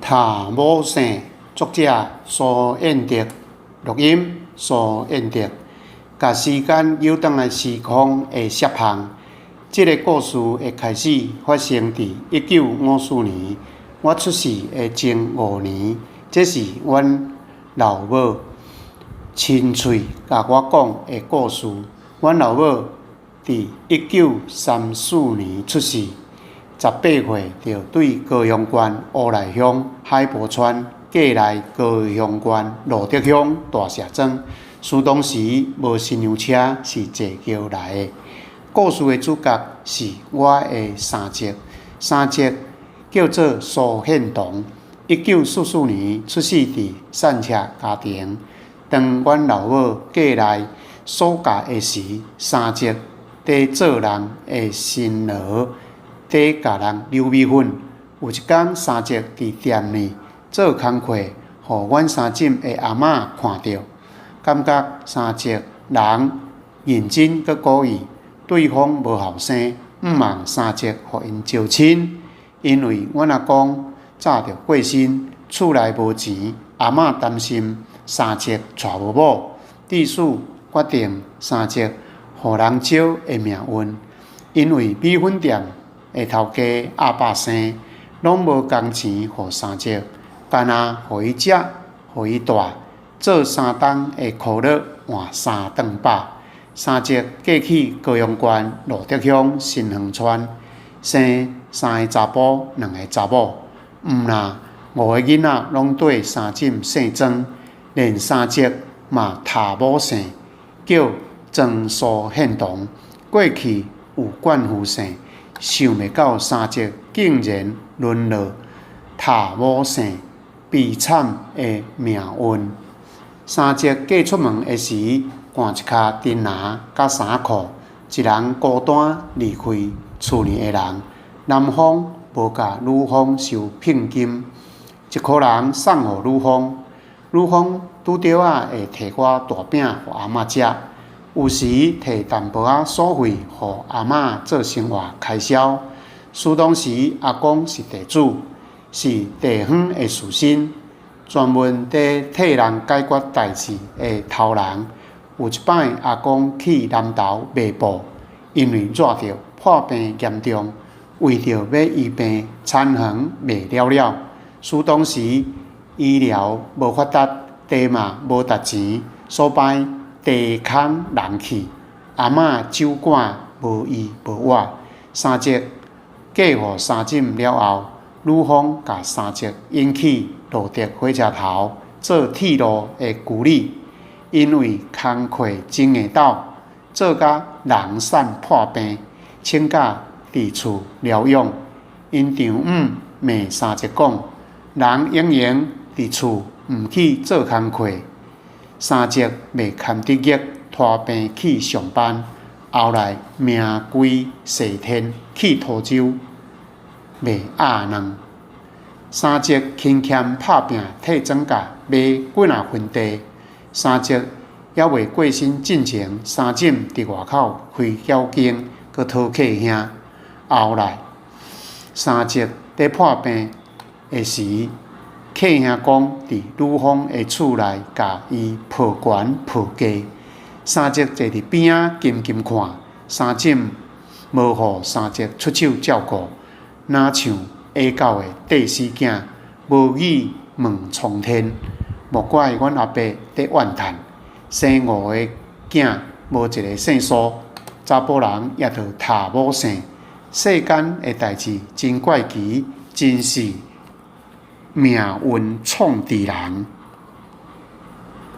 塔某姓，作者蘇燕德，錄音蘇燕德。共時間扭轉來時空的攝像，這个故事的開始發生佇1954年，我出世的前5年。這是阮老母親喙共我講的故事。阮老母佇1934年出世。18歲就對高雄縣烏來鄉海埔村嫁來高雄縣露德鄉大社莊。事當時無新娘車，是坐轎來的。故事的主角是我的三叔，三叔叫做蘇憲同，1944年出世佇散赤家庭。當阮老母嫁來所嫁的時，三叔佇做人的辛勞，佇共人溜米粉。有一工，三叔佇店裡做工課，予阮三婶的阿嬤看著，感覺三叔人認真閣古意，對方無後生，向望三叔予𪜶招親。因為阮阿公早就過身，厝內無錢，阿嬤擔心三叔娶無某，致使決定三叔予人招的命運。因為米粉店的頭家阿伯生，攏無工錢予三叔，干焦予伊食，予伊蹛，做三冬的苦力換三頓飽。三叔嫁去高雄縣露德鄉新園村，生三個查埔，兩个查某。毋若五个囡仔攏綴三嬸姓莊，連三叔嘛塔某姓，叫莊蘇憲同。過去有冠夫姓，想袂到三叔竟然淪落塔某姓悲慘的命運。三叔嫁出門的時，攑一跤釘籃佮衫褲，一人孤單離開厝裡的人。男方無共女方收聘金，一箍人送予女方，女方拄著仔會提寡大餅予阿嬤食，有時提淡薄仔所費予阿嬤做生活開銷。事當時阿公是地主，是地方的士紳，專門佇替人解決代誌的頭人。有一擺阿公去南投賣布，因為熱著破病嚴重，為著欲醫病，田園賣了了。事當時醫療無發達，地嘛無值錢，所擺地空人去，阿嬤酒館無依無倚。三叔嫁予三嬸了後，女方共三叔引去露德火車頭做鐵路的助理，因為工課真硬鬥，做甲人散破病，請假佇厝療養。𪜶丈母罵三叔講：人閒閒佇厝，毋去做工課。三叔袂堪得逆，拖病去上班，後來命歸西天，去塗州賣鴨卵。三叔勤儉拍拚替莊稼買幾若分地。三叔猶未過身進前，三嬸佇外口開攪間，閣討客兄。後來三叔佇破病的時，客兄講佇女方的厝內共伊抱懸抱低。三叔坐佇邊仔緊緊看，三嬸無予三叔出手照顧，若像下狗的綴死囝，無語問蒼天。莫怪阮阿伯佇怨嘆，生五個囝，無一个姓蘇，查埔人也著塔某姓。世間的代誌真怪奇，真是命運創治人。